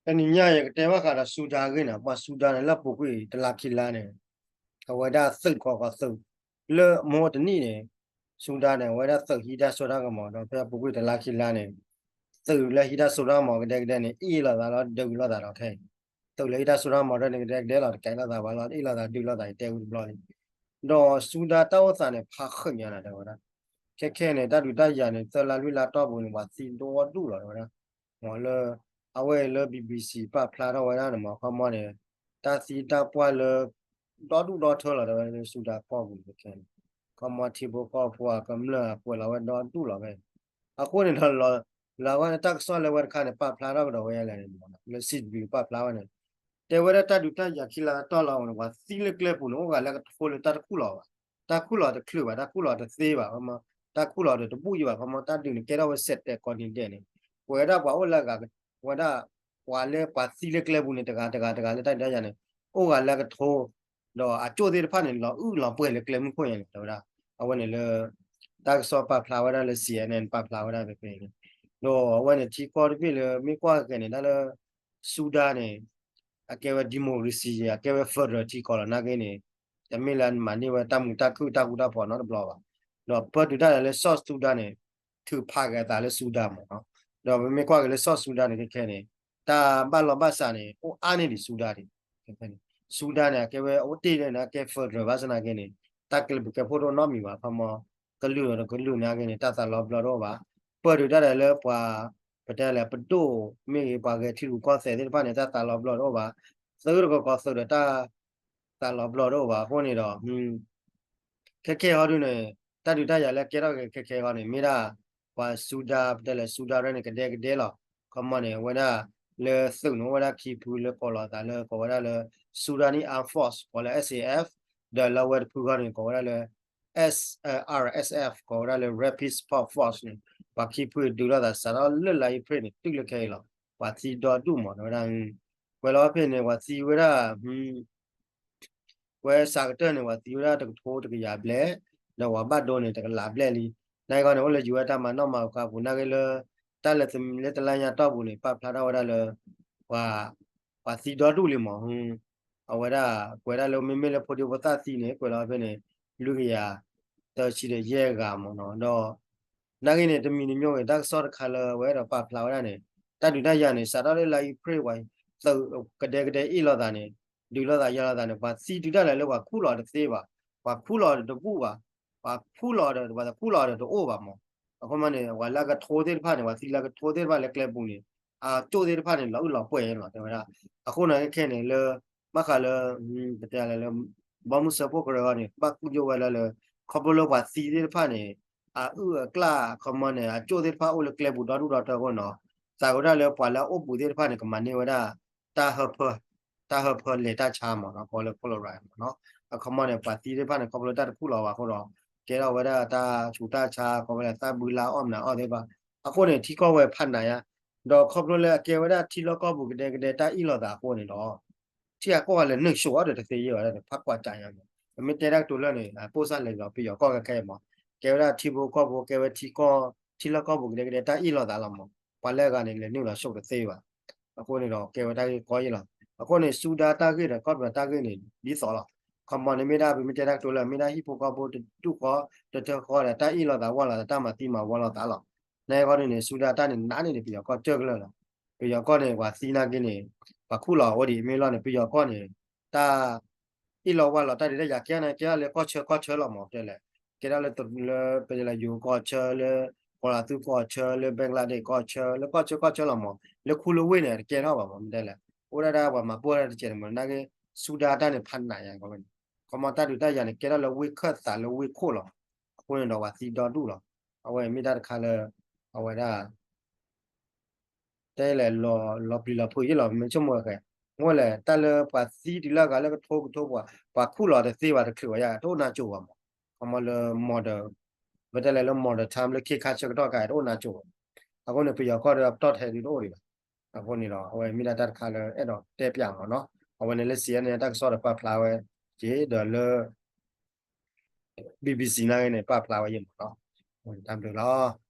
တနံၤညါယကတဲဘၣ်ဃးဒီးစူဒၤအဂ့ၢ်န့ၣ် ပှၤစူဒၤန့ၣ် လၢပူၤကွံာ်တလါခံလါန့ၣ် အဝဲဒၣ်သုးကီးကီးသုး လၢမဟိတနံၣ်န့ၣ် စူဒၤန့ၣ် အဝဲဒၣ်သုးဟံးတၢ်စိတၢ်ကမီၤ ဒီးဖဲပူၤကွံာ်တလါခံလါန့ၣ် သုးလၢဟံးတၢ်စိတၢ်ကမီၤကဒဲကဒဲန့ၣ် အ့ၣ်လိာ်သးလီၤဒုးလိာ်သးဒီးခဲအံၤ သုးလၢဟံးတၢ်စိတၢ်ကမီၤဒဲန့ၣ် ကဒဲကဒဲလီၤ တကဲလိာ်သးဘၣ်လီၤ အ့ၣ်လိာ်သးဒုးလိာ်သး ယတဲဝံၤတဘျီလံ ဒီးစူဒၤတၢ်အိၣ်သးန့ၣ် ဖးဃုာ်ညါနၤတဲဝဲဒၣ် ခဲခဲန့ၣ် တၢ်ဒုးတၢ်ယၤန့ၣ် သၢလါလွံၢ်လါတီၢ်ပူၤန့ၣ် ပှၤသံဒိၣ်ဒူၣ်လီၤတဲဝဲဒၣ် လၢ အဝဲအံၤလၢ ဘံၣ်ဘံၣ်စံၣ် ပာ်ဖျါထီၣ်ဝဲဒၣ်န့ၣ်မ့ၢ် ခီမီန့ၣ် တၢ်သံတၢ်ပှၢ်လၢ ဒီဒူၣ်ဒီထၢလီၤတဲဝဲလၢစူဒၤကီၢ်ပူၤန့ၣ်ခဲန့ၣ် ခီမီထံဖိကီၢ်ဖိအကမျၢၢ်အကွဲးလီၤဝဲ ဒီဒူၣ်လီၤဝဲ အဃိန့ၣ်ဒီး လၢအဝဲန့ၣ် တၢ်ကစီၣ်လၢဝဲတခါန့ၣ် ပာ်ဖျါထီၣ်ကဒီးဝဲလဲၣ်န့ၣ် လၢ စံၣ်တဘျုး ပာ်ဖျါဝဲန့ၣ် တဲဝဲဒၣ်တၢ်ဒုးတၢ်ယၤခံလါတီၢ်လီၤန့ၣ် ပှၤသံလၢကျဲပူၤန့ၣ် အိၣ်ဂၤလၢကထိလၢတၢ်တခူၣ်လီၤဘၣ် တၢ်ခူၣ်လီၤတချုးဘၣ် တၢ်ခူၣ်လီၤတသ့ဘၣ် ခီမီ တၢ်ခူၣ်လီၤဒီးတဘူၣ်ယံၤဘၣ် ခီမီ တၢ်ဒုးန့ၣ်ကဲထီၣ်ဝဲစဲးတဲာ်ကိးနံၤဒဲးန့ၣ် ပဝဲဒၣ်ပှၤအိၣ်လၢအဂၤ ဝဲဒၣ် ပှၤလၢပှၤသံလၢကျဲပူၤန့ၣ် တဂၤတဂၤတဂၤလၢတၢ်ဒုးတၢ်ယၤန့ၣ် အိၣ်ဂၤလၢကထိ ဒီးအကၠိၣ်သ့ၣ်တဖၣ်န့ၣ် လီၤအုၣ်လီၤပှဲၤလၢကျဲမုၢ်ခိၣ်ညါန့ၣ် တဲဝဲဒၣ် အဝဲန့ၣ်လၢ တၢ်ကစီၣ်ပာ်ဖျါဝဲဒၣ်လၢ စီၣ်အဲၣ်အဲၣ် ပာ်ဖျါဝဲဒၣ်ဖဲဖဲန့ၣ် ဒီးအဝဲန့ၣ်ထံကီၢ်တဘ့ၣ်လၢ မ့ၢ်ကွၢ်က့ၤန့ၣ် တၢ်လၢ စူဒၤန့ၣ် အကဲဝဲ democracy အကဲဝဲ federal ထံကီၢ်လီၤ နာ်က့န့ၣ် တမ့ၢ်လၢမၤန့ၢ်ဝဲတၢ်မုာ်တၢ်ခုၣ်တၢ်ဃူတၢ်ဖိးနီတဘျီဘၣ် ဒီးပၢၢ်တုၤတၢ်ဒီးလၢ စီၣ်စူဒၤန့ၣ် ထုးဖးက့ၤအသးလၢစူဒၤမ့ၢ်နီၤ ဒီးပမ့ၢ်ကွၢ်က့ၤလၢ စီၣ်စူဒၤန့ၣ် ခဲခဲန့ၣ် တၢ်ဘၣ်လီၤဘၣ်စးန့ၣ် အိၣ်အါန့ၢ်ဒံးစူဒၤဒံး ခဲခဲန့ၣ် စူဒၤန့ၣ် အကဲဝဲအဝဲတ့ၢ်လၢန့ၣ် အကဲ federal ဘၣ်ဆၣ်နာ်က့န့ၣ် တၢ်ကျဲပူၤကျဲဖှိၣ်တအိၣ်နီတမံၤဘၣ် ခီမီ ကလုာ်ဒီးကလုာ်နာ်က့န့ၣ် တၢ်သးလီၤဘျီတအိၣ်ဘၣ် ပၢၢ်တုၤတၢ်ဒီးလၢပှၤ ပတဲလဲၣ် ပဒိၣ်မ့ၢ်ဂ့ၤ ပှၤဂဲၤထံရူၢ်ကီၢ်သဲးသ့ၣ်တဖၣ်န့ၣ် တၢ်သးလီၤဘျီတအိၣ်ဘၣ် သုးတကီၢ်ကီၢ်သုးဒီးတၢ် သးလီၤဘျီတအိၣ်ဘၣ် အဃိန့ၣ်ဒီး ခဲခဲဟီဒုန့ၣ် တၢ်ဒုးတၢ်ယၤလၢကဲထီၣ်က့ၤခဲခဲဟီန့ၣ် မ့ၢ်ဒၣ် ပှၤစူဒၤ ပတဲလဲၣ် စူဒၤရဲၣ်န့ၣ် ကဒဲကဒဲလီၤ ခီမီန့ၣ် အဝဲဒၣ် လၢသုးန့ၣ် အိၣ်ဝဲဒၣ်ခံဖုလၢကိးလီၤအသးလၢ ကိးဝဲဒၣ်လၢ Sudanese Armed Force ကိးလၢ S A F ဒီးလၢအဝဲတဖုဃီန့ၣ် ကိးဝဲဒၣ်လၢ S R S F ကိးဝဲဒၣ်လၢ Rapid Support Force န့ၣ် ပှၤခံဖုဒုးလိာ်သးစးထီၣ်လၢလါအ့ဖြ့ၣ်န့ၣ် တုၤလၢခဲအံၤလီၤ ပှၤသံဒီဒူၣ်မး တဲဝဲဒၣ် ကွဲးလီၤဖဲန့ၣ် ပှၤသံဝဲဒၣ် ဝဲစးကတၢၢ်န့ၣ် ပှၤသံဝဲဒၣ်တကထိတကယၤဘျဲၣ်, ဒီးပှၤဘၣ်ဒိန့ၣ် တကလးဘျဲၣ်လံ. နာ်က့န့ၣ် အိၣ်လၢယိၤဝဲတၢ်မၤနီၣ်မၤဃါအပူၤ နာ်က့လၢ တၢ်လၢလၢတလါညါတီၢ်ပူၤန့ၣ် ပာ်ဖျါထီၣ်ဝဲဒၣ်လၢ ပှၤ ပှၤသံဒီဒူၣ်လံမး, အဝဲဒၣ် ကွဲးဒၣ်လၢမ့မ့ၢ်လၢဖိဒံဖိသၣ်သံန့ၣ် ကွဲးလီၤဖဲန့ၣ် လွံၢ်ကယၤ သၢဆံဒီးယဲၢ်ဂၤမးနီၤ ဒီး နာ်က့န့ၣ် တမံၤတမံၤဂ့ၤ တၢ်ကစီၣ်တခါလၢအဝဲအဲၣ်ဒိးပာ်ဖျါဝဲဒၣ်န့ၣ် တၢ်ဒုးတၢ်ယၤန့ၣ် စးထီၣ်လၢလါအ့ဖြ့ၣ်ဝဲ သုးကဒဲကဒဲအ့ၣ်လိာ်သးန့ၣ် ဒုးလိာ်သးယၤလိာ်သးန့ၣ် ပှၤသံတုၤဒၣ်လဲာ်လၢပှၤခူၣ်လီၤတသ့ဘၣ်, ပှၤခူၣ်လီၤဒီးတဘူၣ်ဘၣ်, ပှၤခူၣ်လီၤဒီး ပှၤခူၣ်လီၤဒီးတအိၣ်ဘၣ်မး, အခီပညီန့ၣ် ပှၤလၢအကထိသ့ၣ်တဖၣ်န့ၣ် ပှၤသံလၢအကထိသ့ၣ်တဖၣ်လၢကျဲပူၤန့ၣ် အကၠိၣ်သ့ၣ်တဖၣ်န့ၣ် လီၤအုၣ်လီၤပှဲၤလီၤ တဲဝဲဒၣ်, အဃိန့ၣ်ခဲခဲန့ၣ်လၢ ဘၣ်ဃးလၢ ပတဲလဲၣ်လၢ ဘီမုၢ်စၢဖှိၣ်ကရၢအဂီၢ်န့ၣ် ဘၣ်ကူၣ်ယိၣ်ဝဲလၢလၢ ခီဖျိလၢပှၤသံသ့ၣ်တဖၣ်န့ၣ် အအုၣ်အကျၣ် အခီပညီန့ၣ် အကၠိၣ်သ့ၣ်တဖၣ်အိၣ်လၢကျဲပူၤဒီဒူၣ်ဒီထၢအဃိန့ၣ် သးဝဲဒၣ်လၢပှၤလၢအအိၣ်ဘူးသ့ၣ်တဖၣ်န့ၣ် ကမၤန့ၢ်ဝဲဒၣ် တၢ်ဟၢဖၢ တၢ်ဟၢဖၢလဲၤတၢ်ဆါမးနီၤ ကိးလၢ cholera မးနီၤ, အခီပညီန့ၣ် ပှၤသံသ့ၣ်တဖၣ်န့ၣ် ခီဖျိတၢ်တခူၣ်လီၤဘၣ်အဃိဒီး ကဲထီၣ်ဝဲဒၣ်တၢ်ဆူးတၢ်ဆါ ကိးဝဲဒၣ်သၣ်ဘုလါအီၣ်မနုၤအီၣ်သ့ၣ်တဖၣ်, အဃိန့ၣ် ထံကီၢ်ဝဲဖးနးယါ ဒီးခီဖျိလၢအကဲဝဲဒၣ်ထံလီၢ်ကီၢ်ပူၤကဒဲကဒဲတၢ်အ့ၣ်လိာ်သးအဃိန့ၣ်ဒီး ထံအကီၢ်ဝဲလဲၤနုာ်ဆိးအီၤဒီးတသ့ယဲၢ်ဘၣ်ဒီး ဖးကွၢ်ကၢ်ညါမး, ပမ့ၢ်တဲတၢ်ကတိၤလၢန့ၣ် အပိၢ်စၢ်လဲၤလီၤပယီၤကီၢ်ခဲခဲအံၤမး, ကဲဝဲဒၣ်ထံဖိကီၢ်ဖိ ကဲဝဲထံကီၢ် ထံလီၢ်ကီၢ်ပူၤကဒဲကဒဲတၢ်အ့ၣ်လိာ်သးလီၤမး, ပှၤလၢအဂၤန့ၣ် လဲၤနုာ်လီၤဆိးတသ့ဘၣ် အဃိန့ၣ်ဒီး ကဲဝဲတၢ်ဂ့ၢ်ကီယဲၢ်လီၤ. အဃိန့ၣ် စူဒၤတၢ်ဂ့ၢ်ဒီး ကီၢ်ပယီၤတၢ်ဂ့ၢ်န့ၣ် ဒ်သိးလီၤ. ခီမီန့ၣ်မ့ၢ်ဒၣ် ပမ့ၢ်တဲတၢ်ကတိၤလၢ မ့ၢ်ဒၣ်ဟံၣ်ဖိဃီဖိတဒူၣ်ဃီ တထၢဃီဒီး တၢ်အ့ၣ်လိာ်သးဝီလိာ်သး တၢ်မၤသံမၤဝီလိာ်သးလီၤ. နာ်က့အဂီၢ်ဒ်န့ၣ် စူဒၤတၢ်န့ၣ် နးန့ၢ်ဒံးပယီၤကီၢ်ကၢၢ်ကလၢာ်လီၤ. ပယီၤကီၢ်န့ၣ် ပှၤသံနာ်က့န့ၣ် ပှၤခူၣ်လီၤအိၣ်ဒံး မ့ၢ်လီၤန့ၣ် ပယီၤကီၢ်န့ၣ် တၢ် အ့ၣ်လိာ်ဝီလိာ်တၢ်ဒုးတၢ်ယၤကဲန့ၣ် ကဲထီၣ်လၢကီၢ်ဆၢကီၢ်ဆၢလီၤမး တဲလဲၣ်, ကဲထီၣ်လၢ လၢပယီၤကီၢ်ဆၢ လၢ ကီၢ်လၤသူကီၢ်ဆၢ လၢ Bangladesh ကီၢ်ဆၢ လၢကီၢ်ဆၢကီၢ်ဆၢလီၤမး, လၢခူလၢဝ့ၢ်န့ၣ် တကဲထီၣ်ဘၣ်မး မ့ၢ်တဲလဲၣ်, အိၣ်ဒၣ်ဒၣ်ပှၤမၤပိၢ်တၢ်တကဲးန့ၣ်မး နာ်က့ စူဒၤတၢ်န့ၣ် ဖးနးယါကီးဝဲန့ၣ်, ခီမီတၢ်ဒုးတၢ်ယၤန့ၣ် ကဲထီၣ်လၢဝ့ၢ်ခၢၣ်သးလၢဝ့ၢ်ခိၣ်လီၤ. အဃိန့ၣ်ဒီးပှၤသံဒီဒူၣ်လီၤ. အဝဲမ့ၢ်တၢ်တခါလၢ အဝဲဒၣ် တဲလဲၣ် လီၤပျံၤလီၤဖုးယဲၢ်လီၤ မ့ၢ်ဆိကမိၣ်ဝဲဃဲ, မ့ၢ်လဲၣ် တၢ်လၢပှၤသံတုၤလၢအဂၤလၢကထိကထိပှၤ ပှၤခူၣ်လီၤတသ့ဘၣ်တချုးဝဲယါ တအိၣ်နါစိၤဘၣ်မး, ခီမီလၢ modern ပတဲလဲၣ်လၢ modern time လၢခ့ခါဆၢကတီၢ်ခါ တအိၣ်နါစိၤဘၣ်. အဃိန့ၣ် ပယီၤကီၢ်ဒီးပတီၢ်ထဲဒုးတအိၣ်ဒံးဘၣ်. အဃိန့ၣ်ဒီး အဝဲမ့ၢ်ဒၣ်တၢ်တခါလၢအဲၣ်ဒိးတဲပၠးမးနီၤ, အဝဲန့ၣ်လၢ စီၣ်အဲၣ်အဲၣ် န့ၣ် တၢ်ကစီၣ်ဒီးပာ်ဖျါဝဲ က့ဒီးလၢ BBC နာ်က့န့ၣ် ပာ်ဖျါဝဲယဲၢ်မးနီၤ, တၢ်ဘျုးလီၤ.